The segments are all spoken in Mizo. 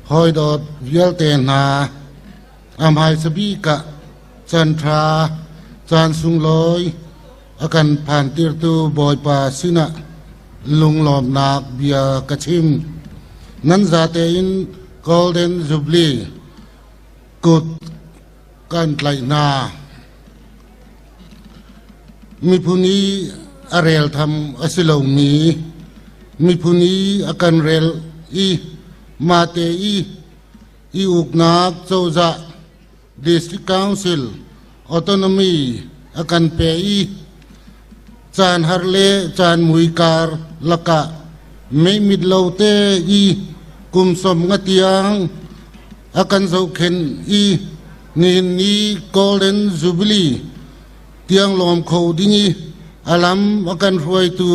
Hawidawt vialte hna, a hmaisa bik ah caan ṭha, caan sunglawi a kan phantirtu Bawipa sinah lunglawmhnak bia ka chim. Nan zate in Golden Jubilee kut kan tlaih hna. Miphun i a rel tham a si lomi miphun i a kan rel i mate i i uknak cozah District Council autonomy a kan pe i caan har le caan mui kar lakah meimit lo te i kum som nga tiang a kan zohkhenh i nihin ni Golden Jubilee tiang lawm kho ding i a lam a kan hruaitu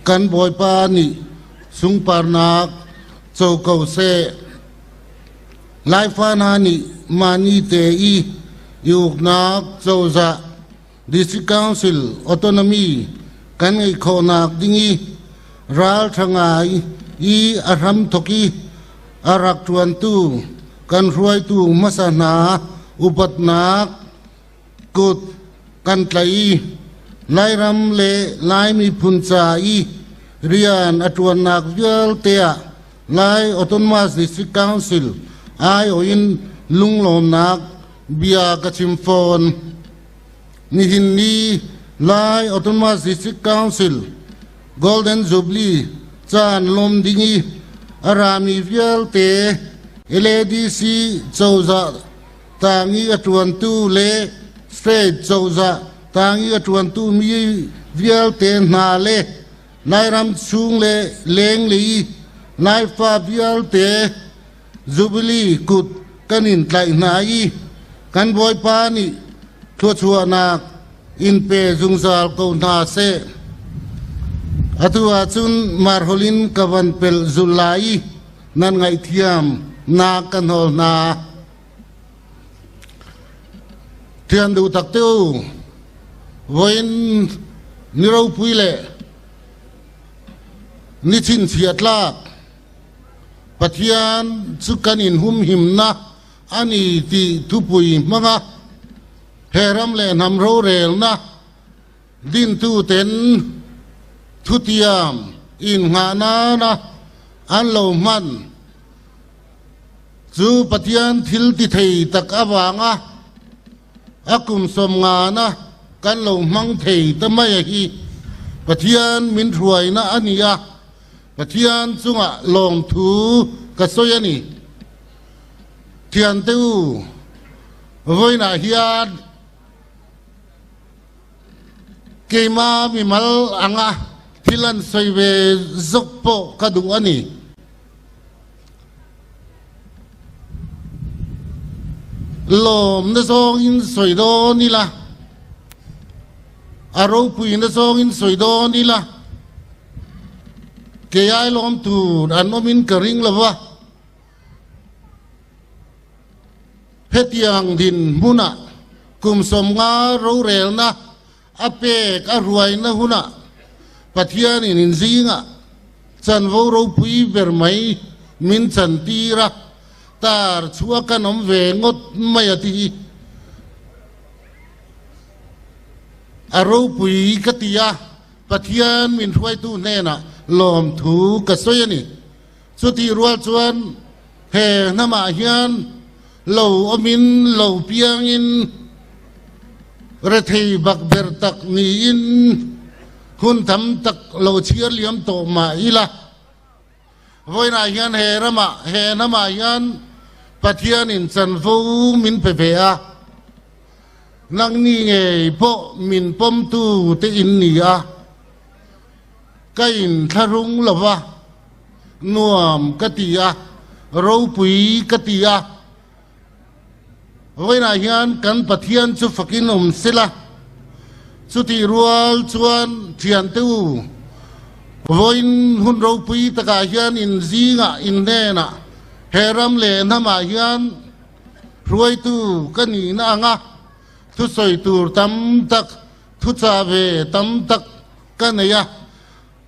kan Bawipa nih sungparnak co ko seh. Laifa hna nih mah ni te i i uknak cozah District Council autonomy kan ngeih khawhnak ding i ralṭha ngai i a hramthok i a rak ṭuantu kan hruaitu hmasa hna upatnak kut kan tlaih i Lairam le Lai miphun ca i rian a ṭuannak vialte ah Lai Autonomous District Council aiawh in lunglawmnak bia ka chim fawn. Nihin ni Lai Autonomous District Council Golden Jubilee caan lawm ding i a rami vialte LADC cozah tang i a ṭuantu le state cozah tang i a ṭuantu mi vialte hna le Lairam chung le lenglei Laifa vialte Jubilee kut kan in tlaih hna i kan Bawipa nih thluachuahnak in pe zungzal ko hna seh. Atu ahcun marhol in ka van pelh zul lai i nan ngaihthiam nak ka hnawl hna. Thian duh tak te u, voin ni ropui le ni thinchia tlak Pathian cu kan in humhimnak ani ti thupui hmanga he ram le hnam rorelnak dintu ten thutiam in hngahna na an lo hman Cu Pathian thil ti thei tak avanga a kum som nga na kan lo hmang thei ta mai a hi Pathian min hruaina a ni a. Pathian chungah lawmthu ka sawi a ni. Thiante u, vawiinah hian keima mimal anga thil an sawi ve zawk pawh ka duh a ni. Lawmna zawngin sawi dawn ila, a ropuina zawngin sawi dawn ila, keiai lawm tur an awmin ka ring lo va. Hetiang dinhmunah kum 50 rorelna a pek a ruaina hunah Pathianin inzingah chanvo ropui ber mai min chantir a, tar chhuah kan awm ve ngawt mai a ti. A ropui ka ti a, Pathian min hruaitu hnenah lawmthu ka sawi a ni. Chutih rual chuan he hnamah hian lo awmin lo piangin rethei bak ber tak niin hun tam tak lo chhiar liam tawh mah ila. Vawiinah hian he ramah he hnamah hian Pathianin chanvo min pe ve a, nangni ngei pawh min pawmtu te in ni a. Ka inthlahrung lo va, nuam ka ti a, ropui ka ti a. Vawiinah hian kan Pathian chu fakin awm sela, chutih rual chuan thiante u, vawiin hun ropui takah hian inzingah, inhnenah, he ram leh hnamah hian hruaitu ka nihna anga thusawi tur tam tak, thuchah ve tam tak, Ka nei a,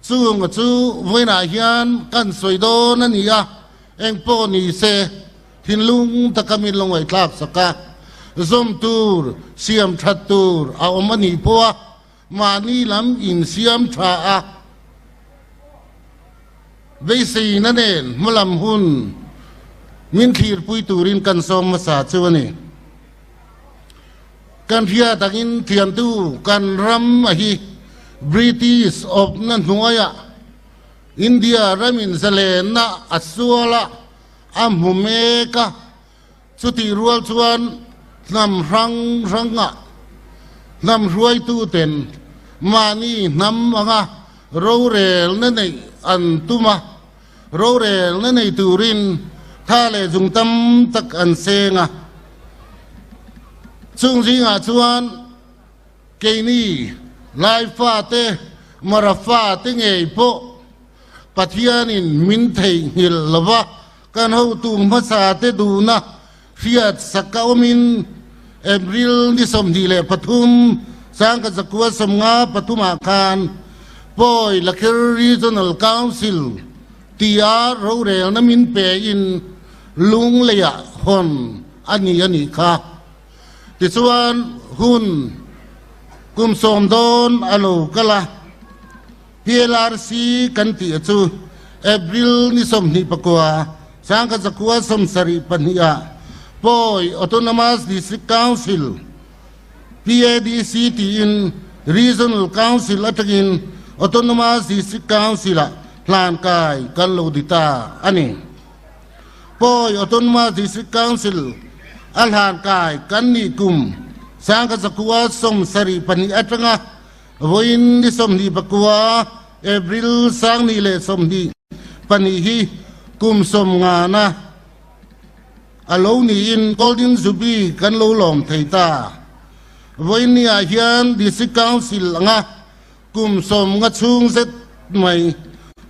chung chu vawiinah hian kan sawi dawn a ni a, engpawh ni se thinlung taka min lo ngaihthlak sak a, zawm tur, siam that tur a awm a nih pawh a, mahni lam insiam tha a, beiseina nen hmalam hun min thlirpui turin kan sawm hmasa chu a ni. Kan hriat angin thiamtu kan ram a hi British awpna hnuaiah India ramin zalenna a sual a, a hmu mek a, chutih rual chuan hnam hrang hranga hnam hruaituten mahni hnam anga rorelna neih an tum a, Rorelna nei turin tha leh zung tam tak an seng a. Chung zingah chuan keini Laifa te, Marafa te ngei pawh Pathianin min theihnghilh lo va, kan hotu hmasa te duhna hriat sak a awmin April ni 23, 1953 khan Pawi Lakher Regional Council tia rorelna min pein Lungleiah hawn a ni a nih kha. Tichuan hun kum sawm dawn a lo kal a, PLRC kan tih chu April ni 29, 1972 ah Pawi Autonomous District Council, PADC, tiin Regional Council atangin Autonomous District Council ah hlankai kan lo di ta a ni. Pawi Autonomous District Council a hlankai kan nih kum 1972 atanga Vawiin ni 29, April 2022 hi kum sawmngana a lo niin Golden Jubilee kan lo lawm thei ta. Vawiin ni ah hian District Council anga kum 50 chhung zet mai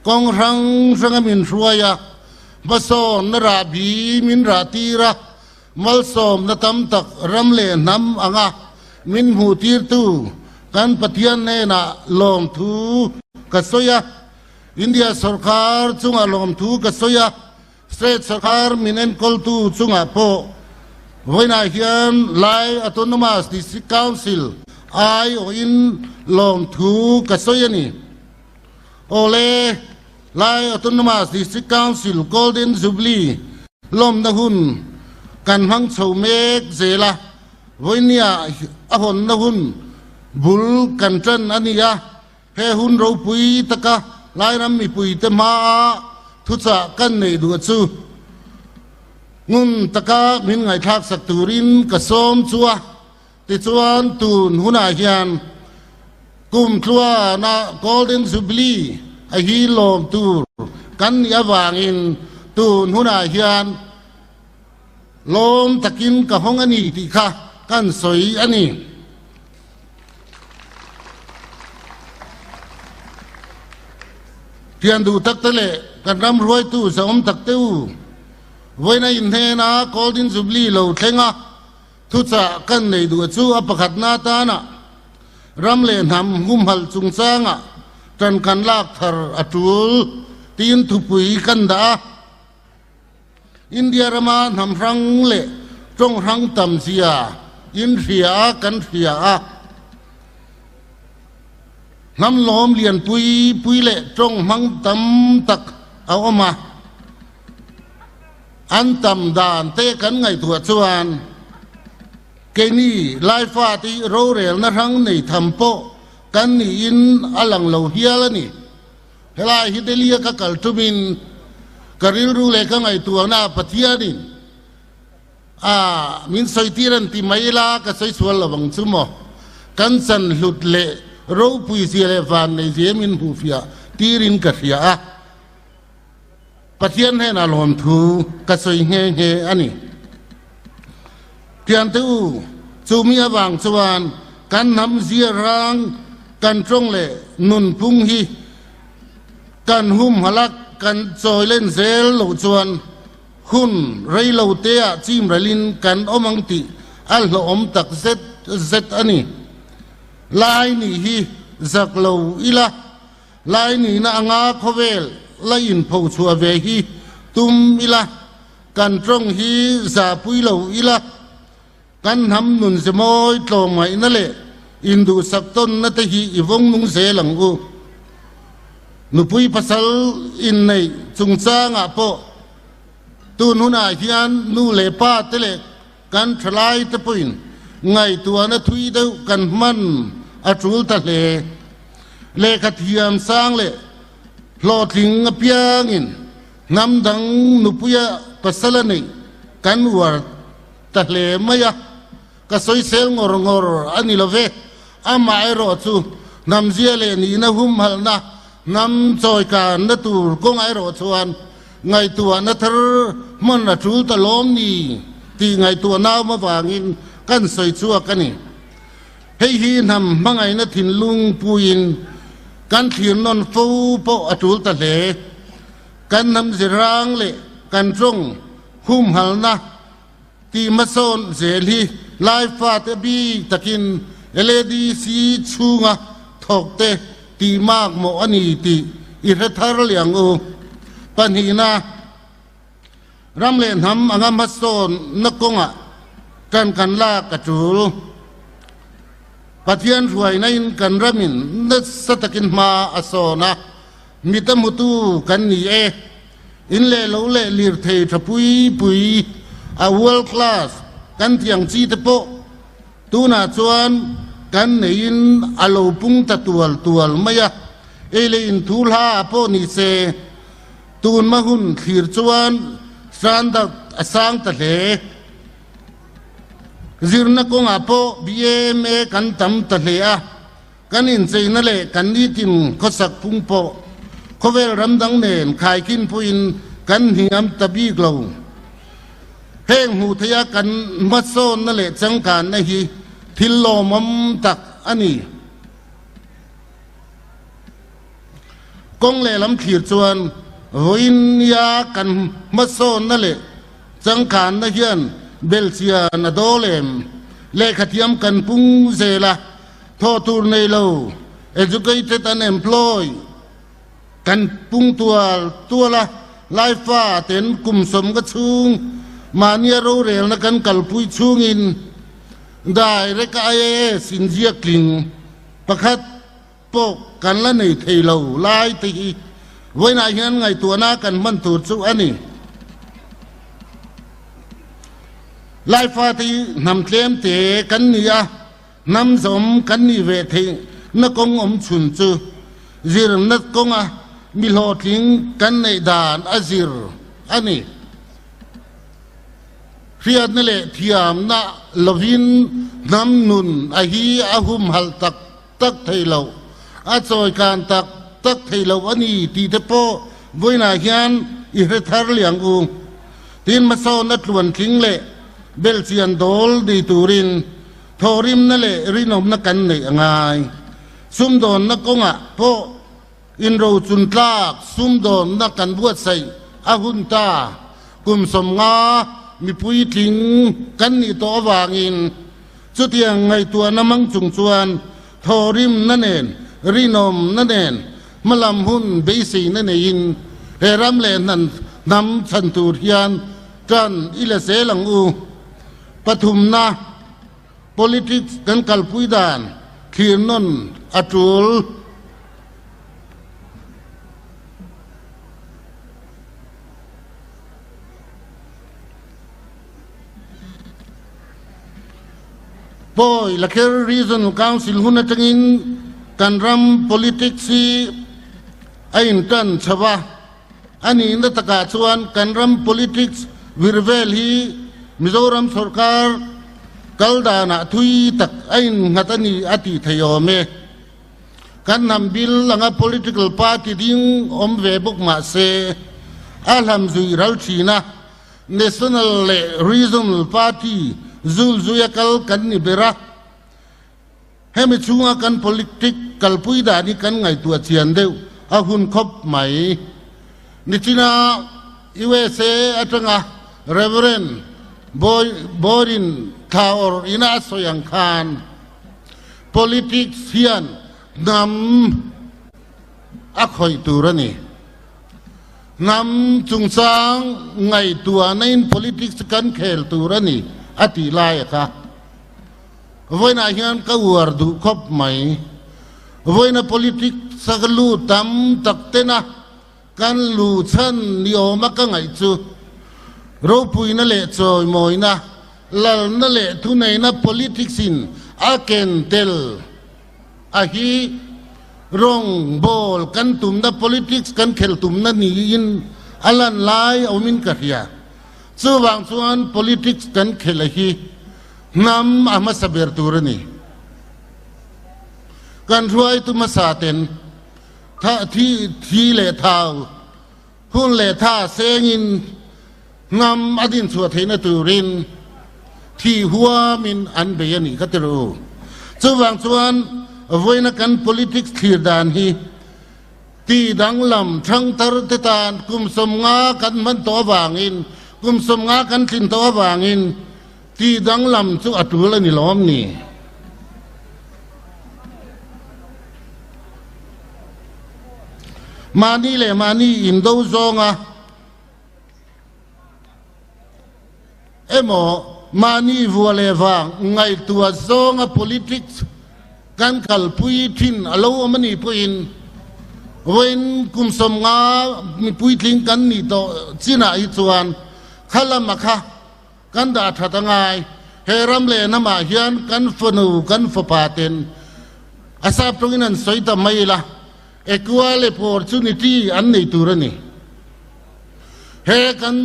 kawng hrang hranga min hruai a, hmasawnna rahbi min rah tir a, Malsawmna tam tak ram leh hnam anga min hmuhtirtu kan Pathian hnenah lawmthu ka sawi a, India sawrkar chungah lawmthu ka sawi a, state sawrkar min enkawltu chungah pawh vawiinah hian Lai Autonomous District Council aiawhin lawmthu ka sawi a ni. Awle, Lai Autonomous District Council Golden Jubilee lawmna hun kan hmang chho mek zel a, vawinia a hawnna hun bul kan tan a ni a, he hun ropui taka Lairam mipuite hmaa thuchah kan neih duh chu ngun taka min ngaihthlak sak turin ka sawm chu a. Tichuan tun hunah hian kum tluana Golden Jubilee a hi lawm tur kan nih avangin tun hunah hian lawm takin ka hawng a ni tih kha kan sawi a ni. Thian duh tak te leh kan ram hruaitu zahawm tak te u, vawiina inhnena Golden Jubilee lo thleng a, Thuchah kan nei duh chu a pakhatna atana ram leh hnam humhalh chungchanga ṭan kan lak thar a ṭul tiin thupui kan dah a. India rama hnam hrang leh ṭawng hrang tam zia in hria a, kan hria a. Hnam lawm lian pui pui leh ṭawng hmang tam tak a awm a. An tam dan te kan ngaihtuah chuan keini Laifa tih rorelna hrang nei tham pawh kan niin a lang lo hial a ni. Helai hi Delhi-a ka kal tumin ka rilru leh ka ngaihtuahna Pathianin a min sawitir an ti mai ila ka sawi sual lo ang chu maw. Kan chan hlut leh ropui zia leh vannei zia min hmuhfiah tirin ka hria a. Pathian hnenah lawmthu ka sawi nghe nghe a ni. Tiante u, chumi avang chuan kan hnam zia rang, kan tawng leh nunphung hi kan humhalak kan chawi len zel loh chuan hun rei lo teah chim ralin kan awm ang tih a hlawhawm tak zet zet a ni. Lai nih hi zak lo ila. Lai nihna anga khawvel la inpho chhuah ve hi tum ila, kan tawng hi zahpui lo ila, kan hnam nun ze mawi tlawmngaihna leh induhsak tawnna te hi i vawng nung zel ang u. Nupui pasal inneih chungchangah pawh tun hunah hian nu leh pa te leh kan thalai te pawhin ngaihtuahna thui deuh kan hman a tul ta hle. Lehkha thiam sang leh hlawhtling apiangin hnam dang nupuia pasal a neih kan uar ta hle mai a, ka sawisel ngawr ngawr a ni lo ve. Amaherawh chu hnamzia leh nihna humhalhna Hnam chawikanna tur kawngah erawh chuan ngaihtuahna thar hman a tul ta lawm ni tih ngaihtuahna awm avangin kan sawi chhuak a ni. Hei hi hnam hmangaihna thinlung puiin kan thlir nawn fo pawh a tul ta hle. Kan hnam zirang leh kan tawng humhalna tih hmasawn zel hi Laifate bik takin LADC chhunga thawkte tih mak mawh a ni tih i hre thar leh ang u. Pahnihna, ram leh hnam anga hmasawnna kawngah ṭan kan lak a ṭul. Pathian hruainain kan ramin nasa takin hma a sawn a, mit a hmutu kan ni e. In leh lo leh lirthei ṭha pui pui a world class kan tih ang chi te pawh Tunah chuan kan neiin a lo pung ta tual tual mai a, ei leh in thu hla ah pawh ni se, tunma hun thlir chuan standard a sang ta hle. Zirna kawngah pawh BAMA kan tam ta hle a, kan incheina leh kan nitin khawsak phung pawh khawvel ram dang nen khaikhin pawhin kan hniam ta bik lo. Heng hmuh theia kan hmasawnna leh changkanna hi thil lawmawm tak a ni. Kawng lehlam thlir chuan vawiin nia kan hmasawnna leh changkanna hian belchian a dawl em? Lehkhathiam kan pung zel a, thawh tur nei lo, educated unemployed, Kan pung tual tual a, Laifa ten kum sawmga chhung mahnia rorelna kan kalpui chhungin direct a IAS inziak tling pakhat pawh kan la nei thei lo lai te hi vawiinah hian ngaihtuahna kan hman tur chu a ni. Laifa te hi hnam tlem te kan ni a. Hnam zawm kan nih ve theihna kawng awm chhun chu zirna kawnga mi hlawhtling kan neih dan a zir a ni. Hriatna leh thiamna lovin hnam nun a hi a humhalh tak tak thei lo, a chawikan tak tak thei lo a ni tih te pawh vawiinah hian i hre thar liang u. Tin, hmasawnna tluantling leh belhchian dawl nei turin thawhrimna leh rinawmna kan neih a ngai. Sumdawnna kawngah pawh inrochun tlak sumdawnna kan buatsaih a hun ta. Kum 50 mipui tling kan nih tawh avangin chutiang ngaihtuahna mang chung chuan thawhrimna nen, rinawmna nen, hmalam hun beiseina neiin he ram leh hnam chhan tur hian tan i la zel ang u. Pathumna. Politics kan kalpui dan thlir nawn a tul. Pawi Lakher Regional Council hun atangin kan ram politics hi a intan chho a. A nihna takah chuan kan ram politics vir vel hi Mizoram sorkar kal danah thui tak a innghat a ni a tih thei awm e. Kan hnam bil anga political party ding awm ve bawk mah se a hlam zui ral thin a, national leh regional party zul zuia kal kan ni ber a. Hemi chhunga kan politic kalpui dan hi kan ngaihtuah chian deuh a hun khawp mai. Nichina USA atanga Reverend Borin Thaor ina a sawi ang khan politics hian hnam a khawih tur a ni. Hnam chungchang ngaihtuahna in politics kan khel tur a ni a tih lai a kha. Vawiinah hian ka uar duh khawp mai. Vawiina politics a ka lu tam tak tena kan lu chhan ni awma ka ngaih chu ropuina leh chawimawina, lalna leh thuneihna politics in a ken tel a hi rawng bawl kan tumna politics kan khel tumna niin a lan lai awmin ka hria. Chuvang chuan politics kan khel a hi Hnam a hmasa ber tur a ni. Kan hruaitu hmasa ten tha thi thi leh thau, hun leh tha sengin hnam a dinchhuah theihna turin thi huamin an bei a nih ka ti ru. Chuvang chuan vawiina kan politics thlir dan hi ti danglam thangthar te tan kum 50 kan hman tawh avangin, kum 50 kan tlin tawh avangin Tih danglam chu a tul a ni lawm ni? Mahni leh mahni indo zawnga emaw mahni vua leh vang ngaihtuah zawnga politics kan kalpui thin a lo awm a nih pawhin vawiin kum 50 mi puitling kan nih tawh chinah hi chuan kha lama kha Kan dah that a ngai. He ram leh hnamah hian kan fanu, kan fapa ten a sap tawngin an sawi ta mai ila, equal opportunity an nei tur a ni. He kan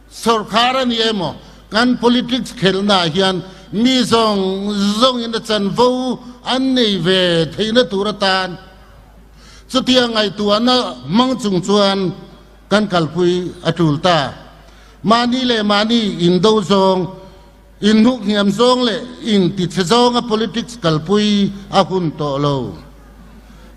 sorkar a ni emaw, kan politics khelhnaah hian mi zawng zawngin a chanvo an nei ve theihna tur atan chutia ngaihtuahna hmang chung chuan kan kalpui a tul ta. Mahni leh mahni indo zawng, inhnuk hniam zawng leh intichhe zawnga politics kalpui a hun tawh lo.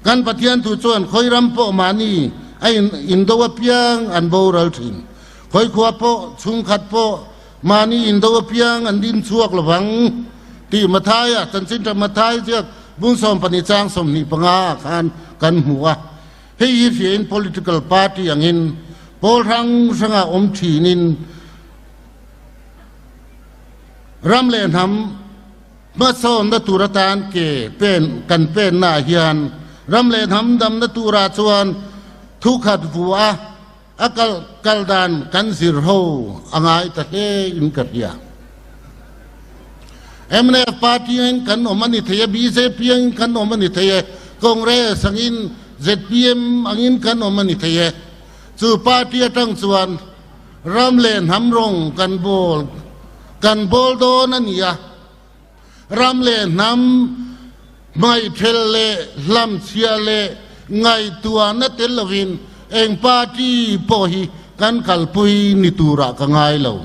Kan Pathian thu chuan khawi ram pawh mahni a indo apiang an boral thin. Khawi khua pawh, chhungkhat pawh mahni indo apiang an din chhuak lovang tih Mathaia, Chanchin Tha Mathai ziak bung 12 chang 25 ah khan kan hmu a. Hei hi hriain political party angin pawl hrang hrangah awm thinin ram leh hnam hmasawnna tur atan ke pen kan pennaah hian ram leh hnam damna turah chuan thu khat vua a kal kal dan kan zir ho a ngai ta hle in ka hria. Mnf party angin kan awm a ni thei e, bjp angin kan awm a ni thei e, Congress angin. zpm angin kan awm a ni thei e. Chu party atang chuan ram leh hnam rawng kan bawl kan bawl dawn a ni a. Ram leh hnam hmaithel leh hlamchhia leh ngaihtuahna tel lovin eng party pawh hi kan kalpui ni turah ka ngai lo.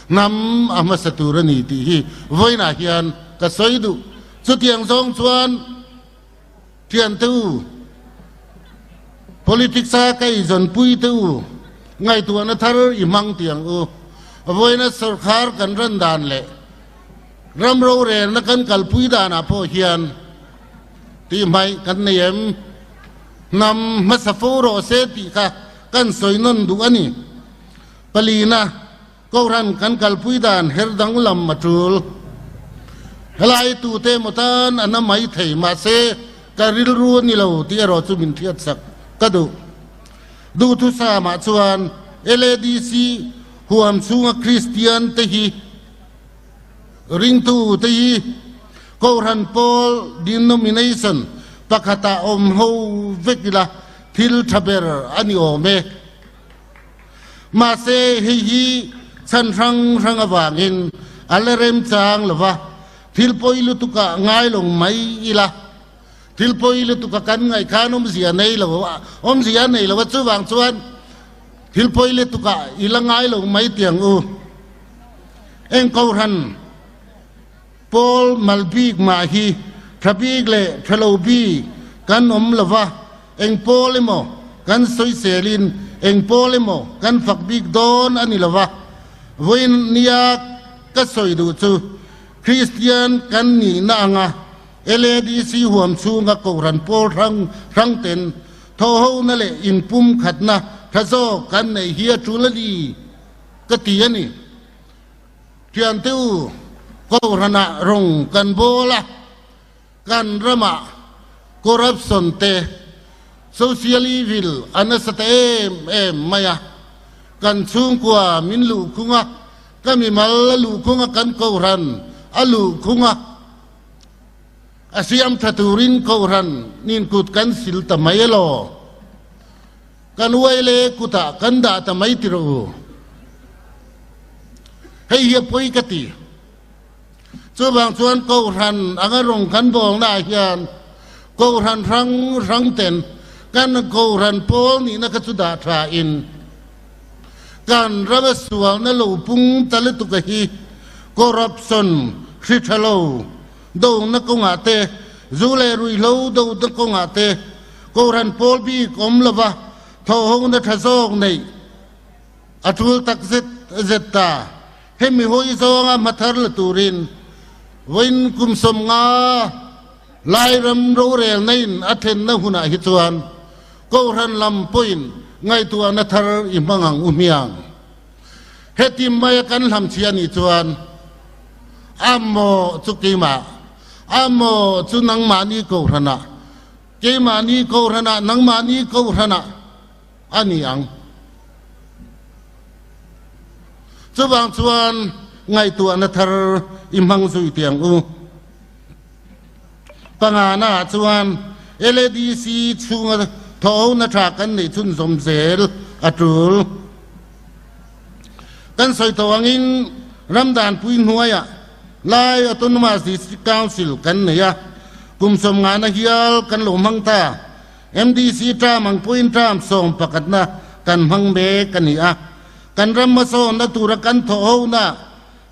Hnam a hmasa tur a ni tih hi vawiinah hian ka sawi duh. Chutiang zawng chuan thiante u, politics a ka eizawnpui te u, ngaihtuahna thar i hmang tiang u. Vawiina sawrkhar kan ran dan leh ram rorelna kan kalpui danah pawh hian tihhmaih kan nei em? Hnam hmasa fo rawh se tih kha kan sawi nawn duh a ni. Palina. Kohhran kan kalpui dan her danglam a tul. Helai tute emaw tan a na mai thei, mahse ka rilru a ni lo tih erawh chu min hriatsak ka duh. Duhthusam ah chuan LADC huam chhunga Kristian te hi ringtu te hi Kohhran pawl denomination pakhatah awm ho vek ila thil tha ber a ni awm e. Mahse, hei hi chhan hrang hrang avangin a la remchang lo va, thil pawi lutukah ngai lo mai ila. Thil pawi lutuka kan ngaih khan awmzia nei lo a, awmzia a nei lo a, chuvang chuan thil pawi lutukah i la ngai lo mai tiang u. Eng kohhran pawl mal bik mah hi tha bik leh tha lo bik kan awm lo va, Eng pawl emaw kan sawiselin eng pawl emaw kan fak bik dawn a ni lo va, vawiin nia ka sawi duh chu Kristian kan nihna anga LADC huam chhunga Kohhran pawl hrang hrang ten thawhhona leh inpumkhatna tha zawk kan neih hi a tul a ni ka ti a ni. Thiante u, Kohhranah rawng kan bawl a. Kan ramah corruption te, social evil a nasa ta em em mai a, kan chhungkua min luhkhung a, ka mimal a luhkhung a, kan kohhran a luhkhung a, a siam tha turin kohhran nin kut kan sil ta mai elaw? Kan uai le kutah kan dah ta mai ti rawh u. Hei hi a pawi ka ti. Chuvang chuan Kohhran anga rawng kan bawlnaah hian Kohhran hrang hrang ten kan Kohhran pawl nihna kha chu dah tha in kan rama sualna lo pung ta lutuk a hi corruption hri tha lo dona kawngah te zu leh ruihhlo dona kawngah te Kohhran pawl bik awm lova thawhhona tha zawk neih a tul tak zet zet ta. Hemi hawi zawnga hmathar la turin vawiin kum 50 Lairam rorelna in a thlenna hunah hi chuan Kohhran lam pawhin ngaihtuahna thar i hmang ang u hmiang. Heti maia kan hlamchhi a nih chuan a maw chu keimah, a maw chu nangmahni Kohhranah, keimahni Kohhranah, nangmahni Kohhranah, a ni ang. Chuvang chuan ngaihtuahna thar i hmang zui teh ang u. Pangana ah chuan LADC chhunga thawhona tha kan neih chhunzawm zel a tul. Kan sawi tawh angin Ramdanpui hnuaiah Lai Autonomous District Council kan nei a, kum 50na hial kan lo hmang ta. MDC term ang pawhin term 11na kan hmang mek a ni a, kan ram hmasawnna tura kan thawhhona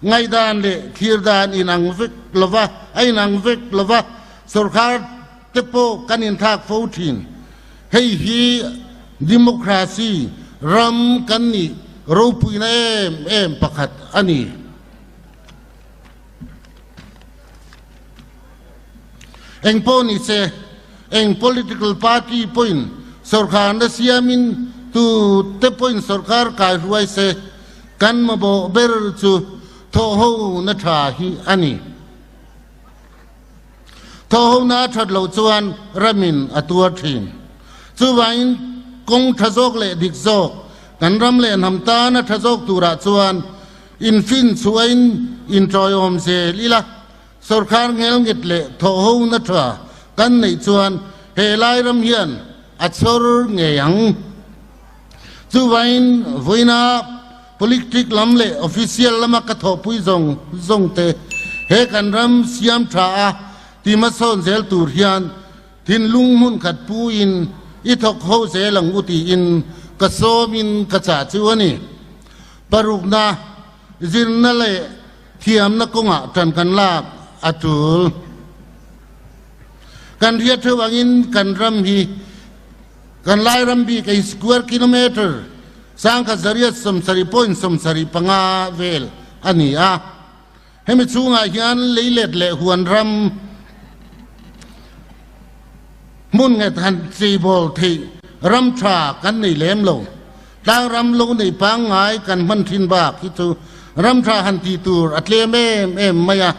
ngaihdan leh thlir dan inang vek lova a inang vek lova sorkar te pawh kan inthlak fo thin. Hei hi democracy ram kan nih ropuina em em pakhat a ni. Eng pawh ni se, eng political party pawhin sorkarna siamin tu te pawhin sorkar kai hruai se, kan mamawh ber chu thawhhona tha hi a ni. Thawhhona a that loh chuan ramin a tuar thin. Chuvangin kawng tha zawk leh dik zawk, kan ram leh hnam tana tha zawk turah chuan infin chhuahin intawiawm zel ila, Sorkar ngelnghet leh thawhhona tha kan neih chuan he lai ram hian a chhawr ngei ang. Chuvain vawiina politic lam leh official lama ka thawhpui zawng zawng te he kan ram siam tha a ti hmasawn zel tur hian thinlung hmun khat puin i thawk ho zel ang u tiin ka sawmin ka chah chu a ni. Parukna, zirna leh thiamna kawngah ṭan kan lak a ṭul. Kan hriat theuh angin kan ram hi Kan Lairam bik ei square kilometre 1875 vel a ni a. Hemi chhungah hian leilet leh huan ram hmun nghet han cheibawl theih ram tha kan nei lem lo. Tlangram lo nei pangngai kan hman thin bak hi chu ram tha han tih tur a tlem em em mai a.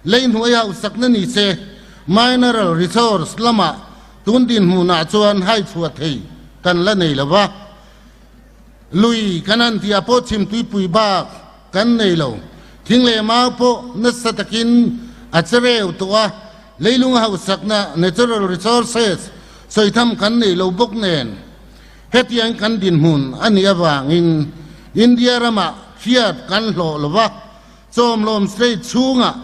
Lei hnuai hausakna ni se mineral resource lamah Tun dinhmunah chuan hai chhuah thei kan la nei lo va, lui kan han tih ah pawh chhimtuipui bak kan nei lo. Thing leh mau pawh nasa takin a che reu tawh a, leilung hausakna, natural resources, sawitham kan nei lo bawk nen. Hetiang kan dinhmun a nih avangin India ramah hriat kan hlawh lo va, chawmhlawm state chhungah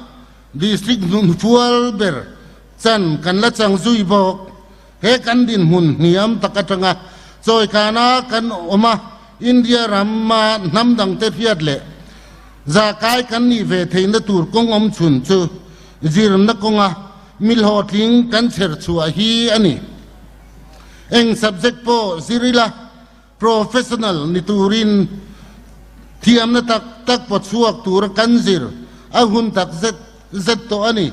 district hnufual ber Chan kan la chang zui bawk. He kan dinhmun hniam tak atanga chawikana kan awm a, India rama hnam dangte hriat leh zahkai kan nih ve theihna tur kawng awm chhun chu zirna kawnga mi hlawhtling kan chher chhuah hi a ni. Eng subject pawh zir ila professional ni turin thiamna tak tak paw chhuak tura kan zir a hun tak zet zet tawh a ni.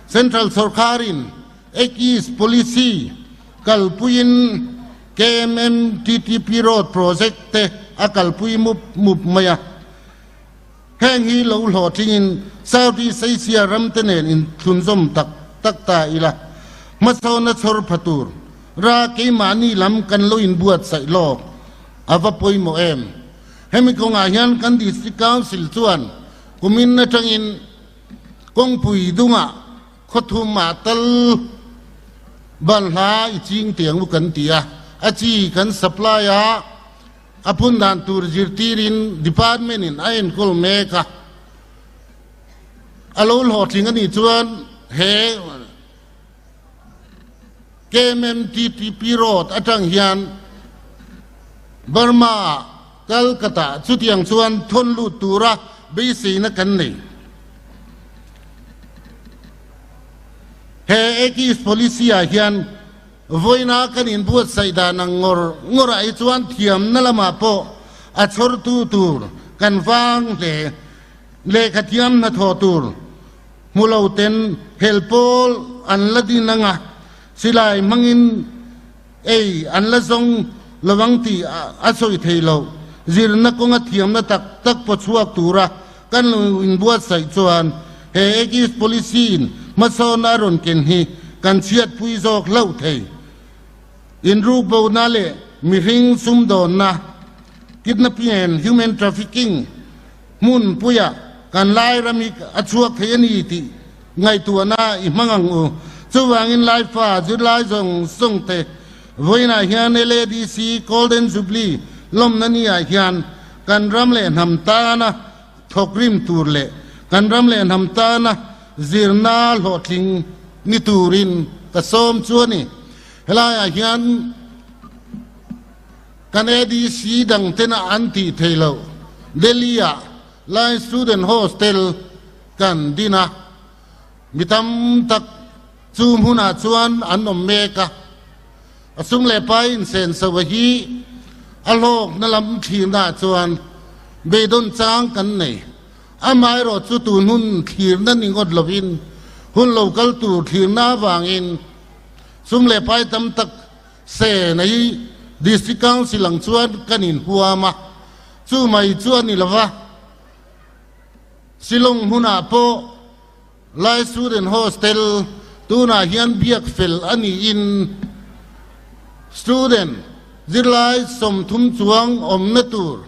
Central sorkarin Act East Policy kalpuiin KMMTTP Road Project te a kalpui mup mup mai a. Heng hi lo hlawhtlingin South East Asia ram te nen inthlunzawm tak tak ta ila, hmasawna chhawr pha tur ra keimahni lam kan lo inbuatsaih lawk a va pawimawh em? Hemi kawngah hian kan District Council chuan kumin atangin kawngpui dungah khawthumah tal balhla i ching tiang u kan ti a, a chi kan supply a, A phun dan tur zirtirin department in a enkawl mek a, a lo hlawhtling a nih chuan he KMMTTP road atang hian Burma ah Calcutta chutiang chuan thawn lut tura beiseina kan nei. He Act East Policy ah hian Vawiina kan inbuatsaih dan ang ngawr ngawrah hi chuan thiamna lamah pawh a chhawrtu tur kan vang hle. Lehkha thiam hnathawh tur hmu lo ten hel pawl an la din ang a, silai hmangin ei an la zawng lo ang tih a sawi thei lo. Zirna kawnga thiamna tak tak paw chhuak tura kan lo inbuatsaih chuan he Act East Policy-in hmasawnna a rawn ken hi kan chhiatpui zawk hlauh thei. Inrukbona leh mihring sumdawnna, kidnapping and human trafficking, hmunpuia kan Lairam hi a chhuak thei a ni tih ngaihtuahna i hmang ang u. Chuvangin Laifa zirlai zawng zawng te vawiinah hian LADC Golden Jubilee lawmna ni-ah hian Kan ram leh hnam tana thawkrim tur leh kan ram leh hnam tana zirna hlawhtling ni turin ka sawm chu a ni. Helaiah hian kan ADC dang tena an tih theih loh Delhi-ah Line Student Hostel kan din a, mi tam tak chu hmunah chuan an awm mek a. A sum leh pai insenso hi a hlawkna lam thlirnaah chuan beidawn chang kan nei. Amaherawh chu tun hun thlirna ni ngawt lovin hun lo kal tur thlirna avangin sum leh pai tam tak se nei District Council ang chuan kan inhuam a, chu mai chu a ni lova. Shillong hmunah pawh Lai Student Hostel tunah hian biak fel a niin student zirlai 30 chuang awmna tur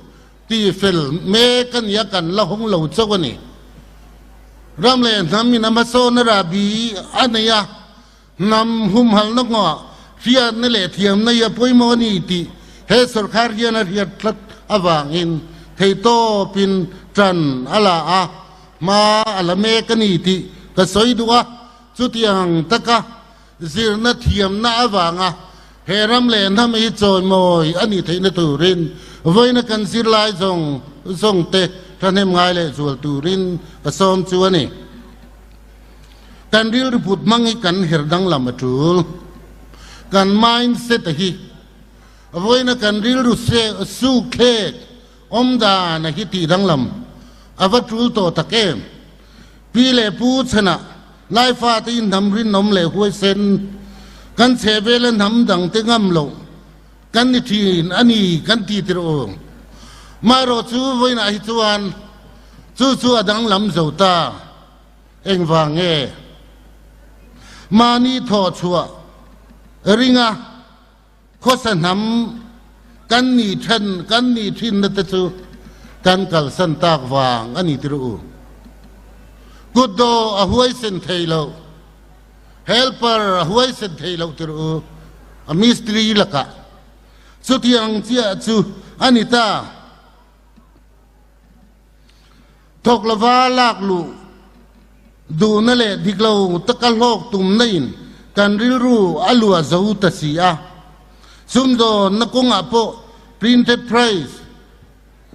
tih fel mek a ni a, kan la hawng lo chauh a ni. Ram leh hnam in a hmasawn a rahbi a nei a, hnam humhalna kawngah Hriatna leh thiamna hi a pawimawh a ni tih he sawrkar hian a hriat tlat avangin theihtawpin ṭan a la a, hma a la mek a ni tih ka sawi duh a. Chutiang taka zirna thiamna avanga he ram leh hnam hi chawimawi a nih theihna turin vawiina kan zirlai zawng zawngte thahnem ngai leh zual turin ka sawm chu a ni. Kan rilru put hmang hi kan her danglam a tul. Kan mindset a hi vawiina kan rilru suk thlek awm dan a hi tih danglam a va tul tawh tak em? Pi leh pu chhanah Laifa te in hnam rinawm leh huaisen kan chheh vela hnam dang te ngam loh kan ni thin a ni kan ti tir u. Marawh chu vawiinah hi chuan chu chu a danglam zo ta. Engvang nge? Mahni thawh chhuah ringa khawsa hnam kan nih then kan nih thinna te chu kan kalsan tak vang a ni tir u. Kutdawh a huaisen thei lo, helper a huaisen thei lo tir u, a mistiri lakah. Chutiang chiah chu a ni ta. Thawk lova lak luh duhna leh dik lo taka hlawk tumna in kan rilru a luah zo ta si a. Sumdawnna kawngah pawh printed price,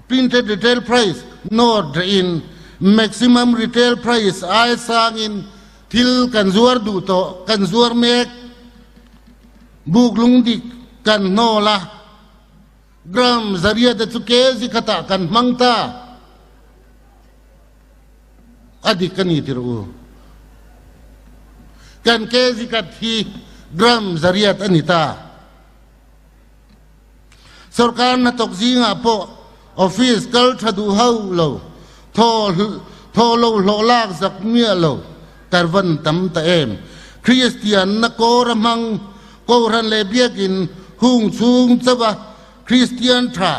printed retail price nawt reh in maximum retail price ai sangin thil kan zuar duh tawh, kan zuar mek. Buk lungdik kan hnawl a. Gram zaria te chu kg khatah kan hmang ta. A dik a ni tir u. Kan kg khat hi gram zariat a ni ta. Sorkar hnathawk zingah pawh office kal tha duh hauh lo, thaw thaw lo hlawh lak zak miah lo tarvan tam ta em. Kristian na kawr a hmang Kohhran leh Biakinn hung chhung chauha Kristian tha,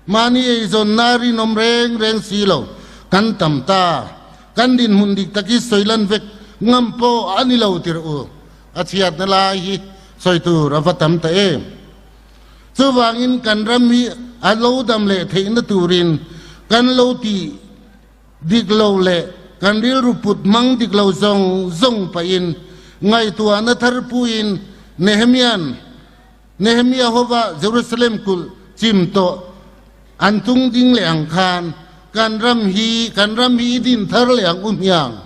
mahni eizawnna rinawm reng reng si lo kan tam ta. Kan dinhmun dik tak hi sawi lan vek ngam pawh a ni lo tirh u. A chhiatna lai hi sawi tur a va tam ta em. Chuvangin kan ram hi a lo dam leh theihna turin kan lo tih Dik lo leh kan rilru put hmang dik lo zawng zawng pahin ngaihtuahna thar puiin Nehemia'n Nehemia hova Jerusalem kulh chim tawh an tung ding leh ang khan kan ram hi kan ram hi i din thar leh ang u hmiang.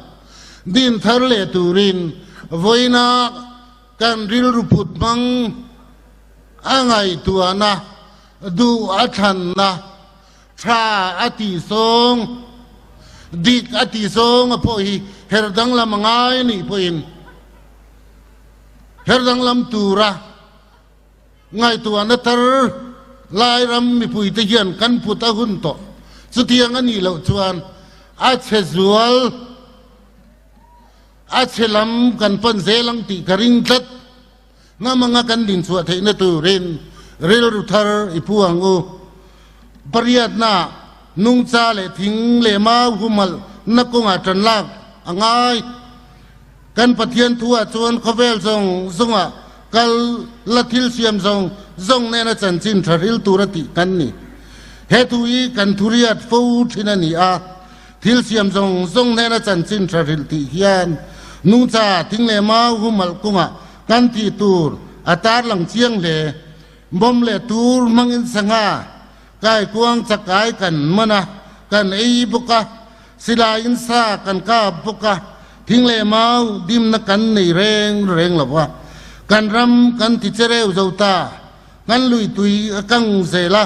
Din thar leh turin vawiina kan rilru put hmang a ngaihtuahna duh a thlanna Tha a tih zawng, dik a tih zawng a pawh hi her danglam a ngai a nih pawhin her danglam tura ngaihtuahna tar Lairam mipuite hian kan put a hun tawh. Chutiang a nih loh chuan a chhe zual, a chhe lam kan pan zel ang tih ka ring tlat. Hnam anga kan dinchhuah theihna turin rilru thar i pu ang u. Pariatna, nungcha leh thing leh mau humhalh na kawngah ṭan lak a ngai. Kan Pathian thuah chuan khawvel zawng zawngah kal la thil siam zawng zawng nena chanchin ṭha hril tura tih kan ni. He thu hi kan thuriat fo ṭhin a ni a, thil siam zawng zawng nena chanchin ṭha hrilh tih hian nungcha thing leh mau humhalh kawngah Kan tih tur a tarlang chiang hle. Bawm leh tur hmangin sangha kaikuang chakai kan man a, kan ei bawk a, silaiin sa kan kap bawk a, thing leh mau dimna kan nei reng reng lo va. Kan ram kan ti che reu zo ta, kan lui tui a kang zel a,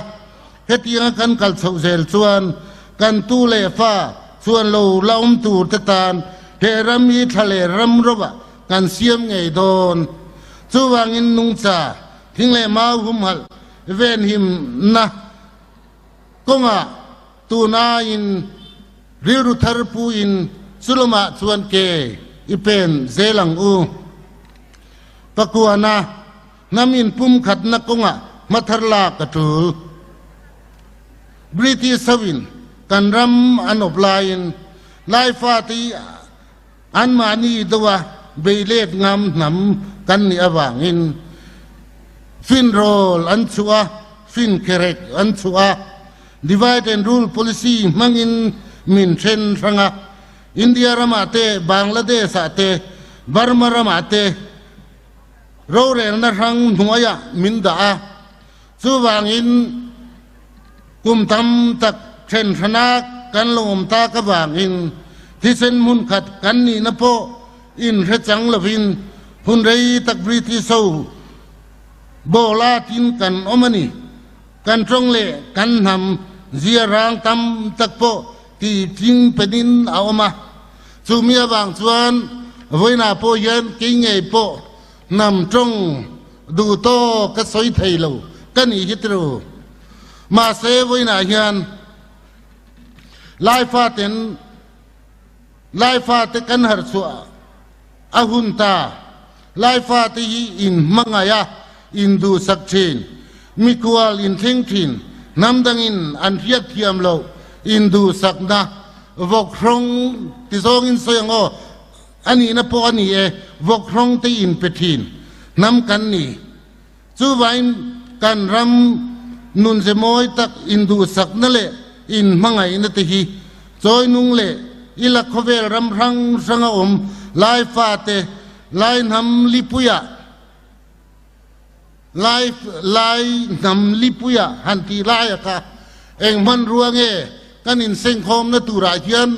hetianga kan kal chhoh zel chuan kan tu leh fa chuan lo la awm tur te tan he ram hi thla leh ram rovah Kan siam ngei dawn. Chuvangin nungcha, thing leh mau humhalh venhimna kawngah tun aiin rilru thar puin chulawmah chuan ke i pen zel ang u. Pakuana hnam inpumkhatna kawngah hma thar lak a tul. British hoin kan ram an awp laiin Laifa te hi Anmahni deuha bei let ngam hnam kan nih avangin. Finrawl an chhuah a, finkherek an chhuah a, divide and rule policy hmangin min then hrang a. India ramah te, Bangladesh ah te, Burma ramah te rorelna hrang hnuaiah min dah a. Chuvangin kum tam tak then hranak kan lo awm tak avangin thisen hmun khat kan nihna pawh inhre chang lovin hun rei tak British ho Ball a tin kan awm a ni. Kan tawng leh kan hnam zia rang tam tak pawh ti tling penin a awm a. Chumi avang chuan vawiinah pawh hian kei ngei pawh hnam tawng duh tawk ka sawi thei lo ka nih hi tiro. Mahse vawiinah hian Laifaten Laifate kan harh chhuah a hun ta. Laifate hi in hmangaih a, in duhsak thin. Mikual in thleng thin. Hnam dangin an hriat thiam loh in duhsakna vawk hrawng ti zawngin sawi ang aw, a nihna pawh a ni e, vawk hrawng te in pe thin. Hnam kan ni. Chuvain kan ram nunze mawi tak induhsakna leh inhmangaihna te hi chawinung leh ila khawvel ram hrang hranga awm Lai fate, Lai hnam lipuia, Lai Lai hnam lipuia han tih laia kha eng hmanrua nge kan insengkhawmna turah hian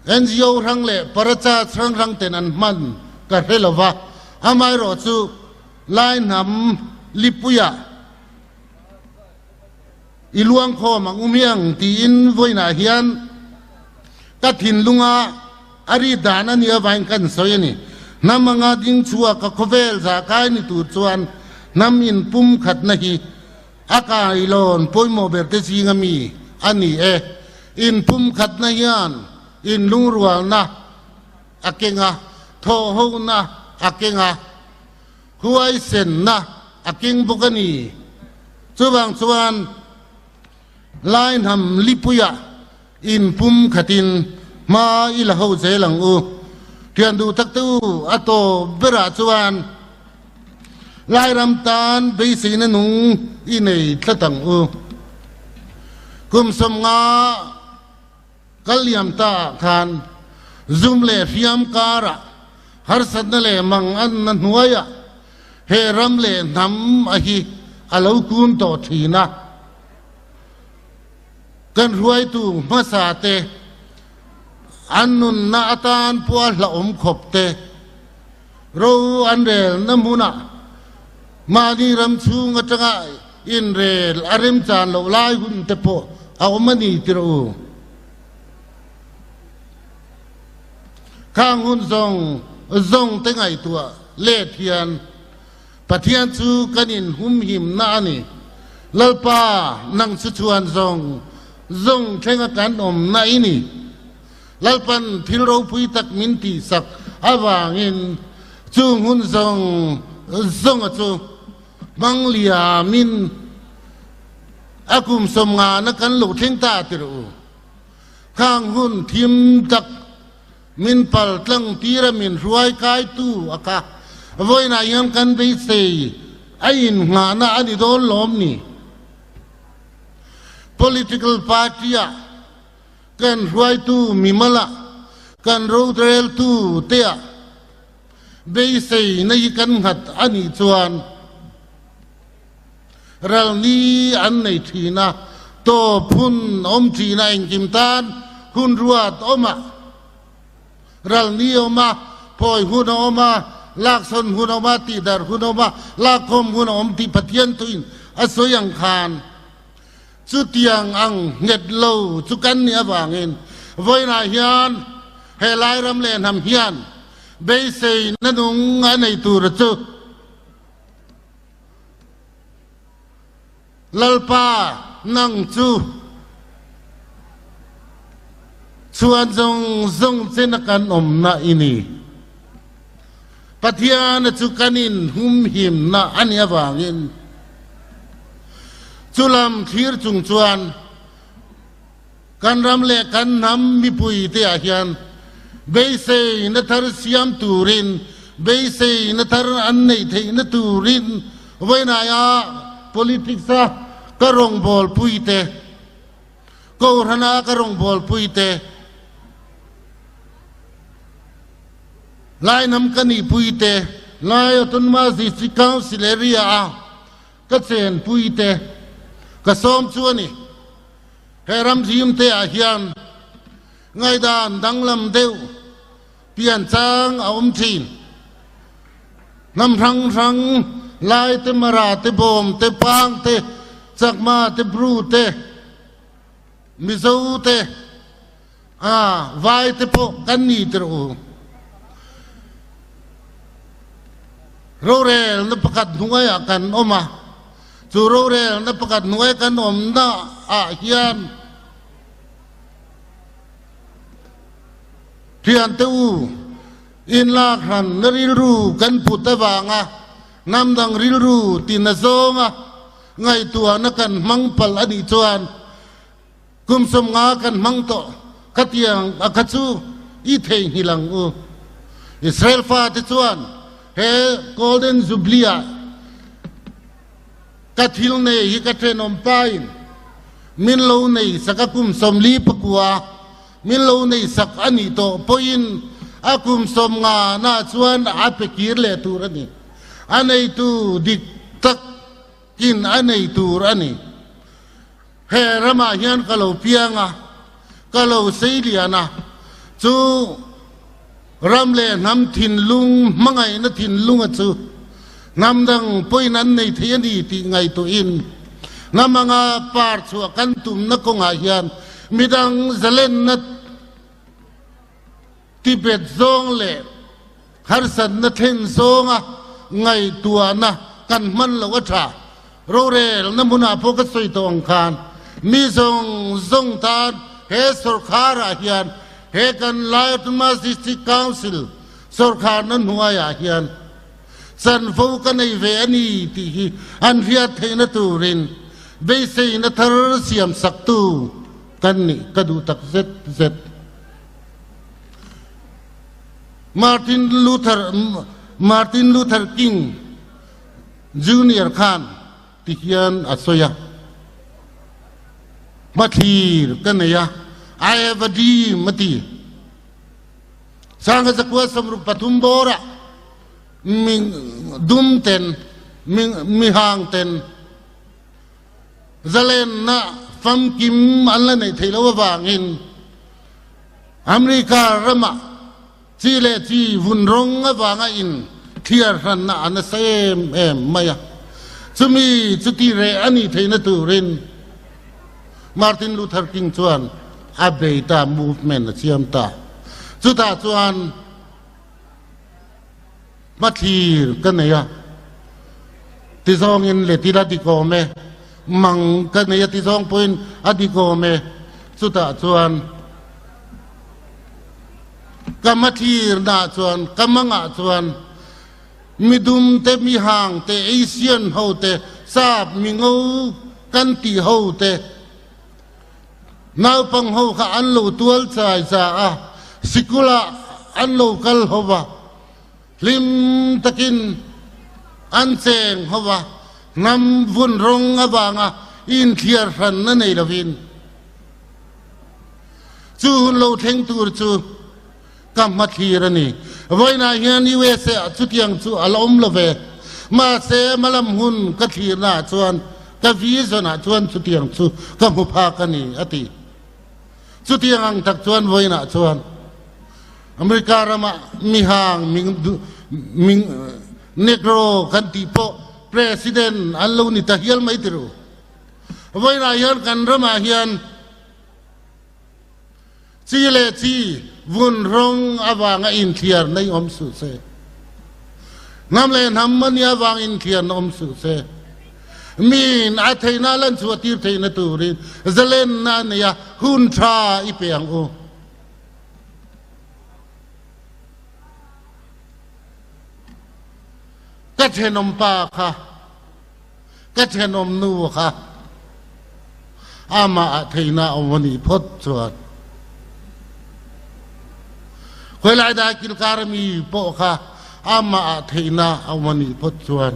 NGO hrang leh Paracha hrang hrang ten an hman ka hre lo va, amaherawh chu Lai hnam lipuiah i luangkhawm ang u miang tiin vawiinah hian ka thinlunga a ri dan a nih avangin kan sawi a ni. Hnam anga ding chhuak ka khawvel zahkai ni tur chuan hnam inpumkhatna hi A kailawn pawimawh ber te zinga mi a ni e. Inpumkhatna hian inlungrualna a keng a, thawhhona a keng a, huaisenna a keng bawk a ni. Chuvang chuan Lainham lipuiah inpumkhatin hma i la ho zel ang u. Thian duh tak te u, a tawp berah chuan Lairam tan beiseina nung i nei tlat ang u. Kum 50 kal liam ta ah khan zum leh hriam karah harsatna leh mang anna hnuaiah he ram leh hnam a hi a lo kun tawh thin a. Kan hruaitu hmasa te an nunna atan pawh a hlauhawm khawp te. Ro an relna hmunah mahni ram chhung atanga inrel a remchan loh lai hun te pawh a awm a ni ti rawh u. Khang hun zawng zawng te ngaihtuah let hian Pathian chu kan inhumhimna a ni. Lalpa, nang chu chuan zawng zawng thlenga kan awmna i ni. Lalpan thil ropui tak min tihsak avangin chung hun zawng zawnga chu hmang liamin a kum 50na kan lo thleng ta tir u. Khang hun thim tak min pal tlang tira min hruai kaitu a kha vawiinah hian kan beisei a innghahna a ni dawn lawm ni. Political party-ah Kan hruaitu mimal ah, kan roreltu te ah beiseina hi kan nghat a nih chuan ral ni an nei thin a, tawp hun awm thin a, engkim tan hun ruat awm a, ral ni awm a, phawi hun a awm a, laksawn hun a awm a, tihdarh hun a awm a, lakkhawm hun a awm tih Pathian tuin a sawi ang khan Chutiang ang nghet lo chu kan nih avangin vawiinah hian he Lairam leh hnam hian beiseina nung a nei tur chu Lalpa nang chu chhuan zawng zawng chena kan awmna i ni. Pathiana chu kan inhumhimna a nih avangin chu lam thlir chung chuan kan ram leh kan hnam mipuite ah hian beiseina thar siam turin, beiseina thar an neih theihna turin Vawiinah politics a ka rawngbawlpui te, Kohhrana ka rawngbawlpui te, Lainam ka nihpui te, Lai Autonomous District Council area a ka chenpui te ka sawm chu a ni. He ram zim te ah hian ngaihdan danglam deuh pian chang a awm thin. Hnam hrang hrang, Lai te, Mara te, Bawm te, Pang te, Chakma te, Bru te, Mizo te, a Vai te pawh kan ni tirh u. Rorelna pakhat hnuaiah kan awm a, chu rorelna pakhat hnuai kan awmna ah hian thiante u inlak hranna rilru kan put avanga hnam dang rilru tina zawnga ngaihtuahna kan hmang palh a nih chuan Kum 50 kan hmang tawh khatiang a kha chu i theihnghilh ang u. Israel fate chuan he Golden Jubilee ah ka thil nei hi ka thenawm pa in min lo nei sak a kum 49 min lo nei sak a nih tawh pawhin a kum 50 na chuan a pe kir leh tur a ni. A neitu dik tak in a nei tur a ni. He ramah hian ka lo piang a, ka lo sei lian a, chu ram leh hnam thinlung hmangaihna thinlunga chu hnam dang pawhin an nei thei a ni tih ngaihtuahin hnam anga par chhuah kan tumna kawngah hian midang zalenna tibet zawng leh harsatna thlen zawnga ngaihtuahna kan hman loh a tha. Rorelna hmunah pawh ka sawi tawh ang khan mi zawng zawng tan he sawrkharah hian he kan Lai Autonomous District Council sawrkharna hnuaiah hian chanvo ka nei ve a ni tih hi an hriat theihna turin beiseina thar siam saktu kan nih ka duh tak zet zet. Martin Luther Martin Luther King Junior khan ti hian a sawi a, Hmathlir ka nei a, I have a dream a ti. Sangha zakua 63 bawrah mi dum ten, mi mi hang ten zalenna famkim an la neih theih loh avangin America ramah chi leh chi vun rawng avanga in thliar hranna a nasa em em mai a. Chumi chuti reh a nih theihna turin Martin Luther King chuan a bei ta, movement a siam ta. Chutah chuan hmathlir ka nei a, tizawngin let ila dik awm e, mang ka nei a tizawng pawhin a dik awm e, chutah chuan ka hmathlirnaah chuan, ka mangah chuan midum te, mihang te, Asian ho te, sap mingo kan tih ho te, Naupang ho kha an lo tual chai cha a, sikulah an lo kal ho va, hlim takin an cheng ho va, hnam vun rawng avanga inthliar hranna nei lovin chu hun lo thleng tur chu ka hmathlir a ni. Vawiinah hian USA ah chutiang chu a la awm lo ve. Mahse, hmalam hun ka thlirnaah chuan ka vision ah chuan chutiang chu ka hmu phak a ni, a ti. Chutiang ang tak chuan vawiinah chuan America ramah mihang ming Negro kan tih pawh President an lo ni ta hial mai ti ru. Vawiinah hian kan ramah hian Chi leh chi vun rawng avanga inthliar nei awm suh se. Hnam leh hnam a nia avang inthliar na awm suh se. Miin a theihna lan chhuah tir theihna turin zalenna a nei a, hun tha i pe ang u. Ka thenawm pa kha. Ka thenawm nu kha amah ah theihna a awm a nih phawt chuan khawilai dai kilkar mi pawh kha amah ah theihna a awm a nih phawt chuan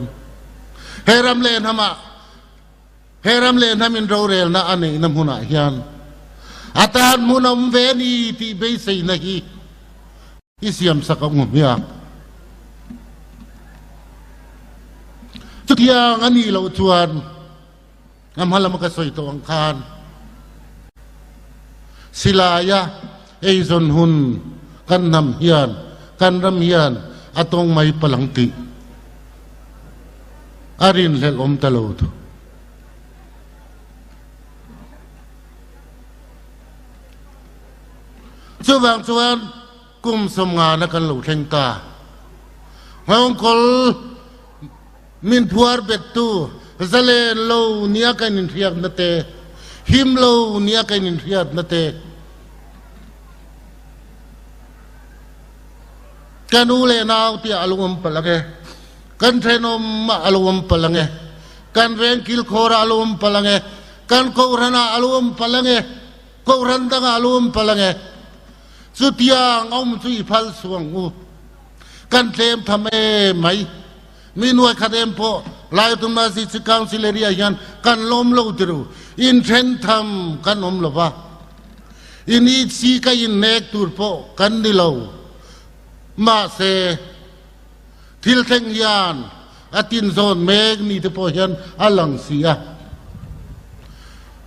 He ram leh hnamah he ram leh hnam in rorelna a neihna hmunah hian a tan hmun a awm ve a ni tih beiseina hi i siamsak a awm hiak. Chutiang a nih loh chuan a hma lama ka sawi tawh ang khan silaia eizawn hun kan hnam hian kan ram hian a tawng mai palang tih a rinhlelh awm ta lo thu. Chuvang chuan kum sawmngana kan lo thleng ta. Nghawngkawl min phuar bettu zalen lo nia kan inhriatna te, him lo nia kan inhriatna te, ka nu leh nau tiah a lo awm palh ang e, kan thenawm ah a lo awm palh ang e, kan veng kilkhawr ah a lo awm palh ang e, kan kohhran ah a lo awm palh ang e, kohhran dang ah a lo awm palh ang e. Chutiang a awm chu i phal suh ang u. Kan tlem tham em mai. Mi nuai khat em pawh Laiatunma District Council area hian kan lawm lo tiru. Inthen tham kan awm lo va. In EC ka inhnek tur pawh kan ni lo. Mahse, thil thleng hian a tinzawn mek ni te pawh hian a lang si a.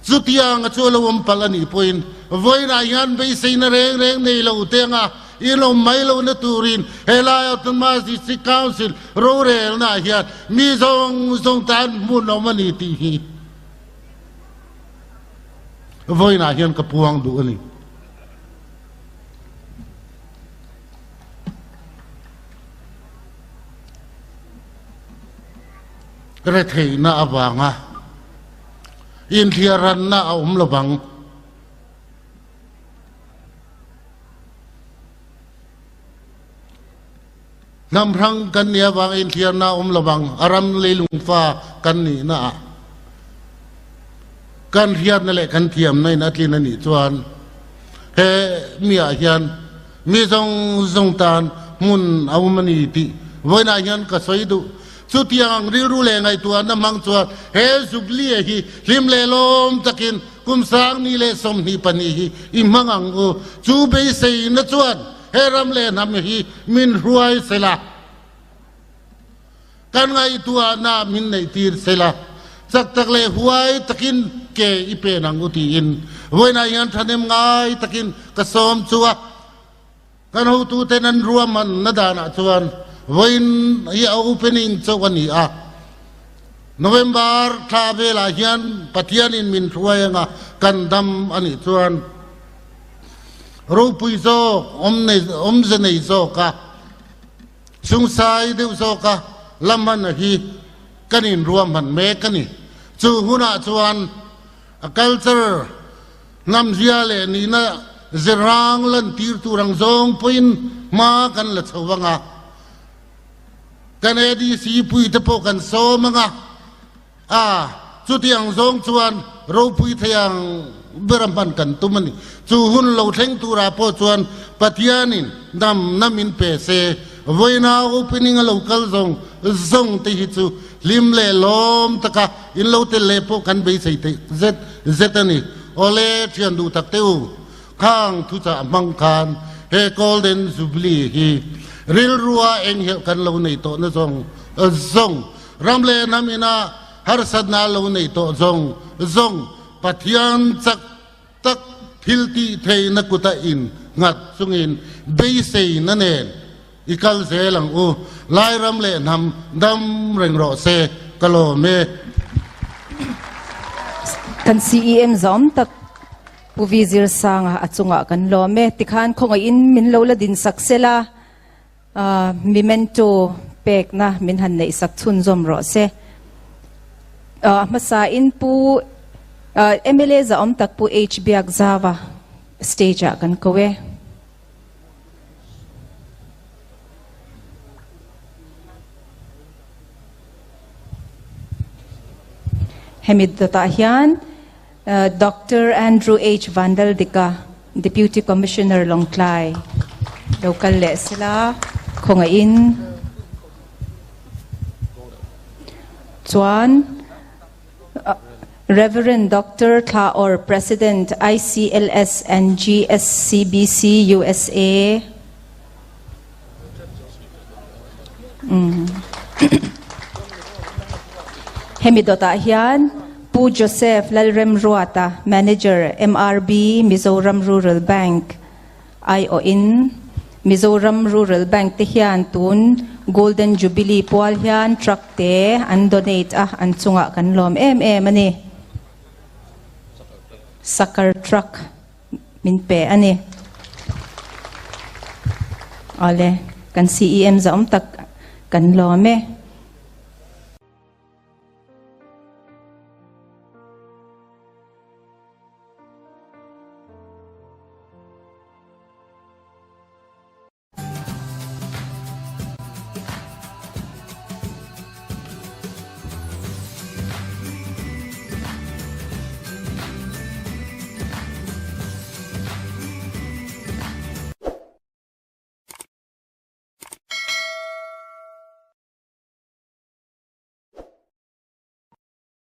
Chutiang a chu a lo awm palh a nih pawhin vawiinah hian beiseina reng reng nei lo te anga in awm mai lohna turin helai Autonomous District Council rorelnaah hian mi zawng zawng tan hmun awm a ni tih hi vawiinah hian ka puang duh a ni. Retheihna avanga inthliarranna a awm lovang. Hnam hrang kan nih avanga inthliarna a awm lovang, a ram leilung fa kan nihna ah kan hriatna leh kan thiamna in a tlin a nih chuan he mi ah hian Mi zawng zawng tan hmun a awm a ni tih vawiinah hian ka sawi duh. Chutiang ang rilru leh ngaihtuahna hmang chuan he Jubilee hi hlim leh lawm takin kum 12 22 hi i hmang ang u. Chu beiseina chuan he ram leh hnam hi min hruai sela. Kan ngaihtuahna min neihtir sela, chak tak leh huai takin ke i pen ang u tiin vawiinah hian thahnem ngai takin ka sawm chu a. Kan hotuten an ruahmanna danah chuan vawiin hi a opening chauh a ni a. November thla velah hian Pathianin min hruai anga kan dam a nih chuan ropui zawk, awmze nei zawka Chungsai deuh zawka la hman hi kan inruahman mek a ni. Chu hunah chuan a culture, hnamzia leh nihna zirang lantir tur ang zawng pawhin hma kan la chho ang a. Kan ADC puite pawh kan sawm ang a. A, chutiang zawng chuan ropui thei ang ber a hman kan tum a ni. Chu hun lo thleng turah pawh chuan Pathianin damna min pe se, vawiina opening a lo kal zawng zawng te hi chu hlim leh lawm taka in lo tel leh pawh kan beisei theih zet zet a ni. Awle, thian duh tak teh u, khang thuchah hmang khan he Golden Jubilee hi rilrua enghelh kan lo nei tawhna zawng zawng Ram leh hnam ina harsatna lo nei tawh zawng zawng Pathian chak tak thil tih theihna kuta in nghat chungin beiseina nen i kal zel ang u. Lai ram leh hnam dam reng rawh se ka lawm e. Kan CEM zawm tak Pu Vi Zirsanga a chungah kan lawm e. Tikhan khawngaihin min lo la din sak sela. Memento pekna min han neihsak chhunzawm rawh se. A hmasain Pu mla zahawm tak Pu H Biakzava stage ah kan ko e. Hemi dawtah hian Doctor Andrew H. Vandaldika, Deputy Commissioner Lawngtlai, lo kal leh sela khawngaihin. Chuan Rev. Doctor Thla Or, President, ICLS and GSCBC, USA. Hemi dawtah hian Pu Joseph Lalremruata, Manager, MRB, Mizoram Rural Bank, aiawhin Mizoram Rural Bank te hian tun Golden Jubilee pual hian truck te an donate a, an chungah kan lawm em em a ni. Sucker truck min pe a ni. Awle, kan CEM zahawm tak kan lawm e.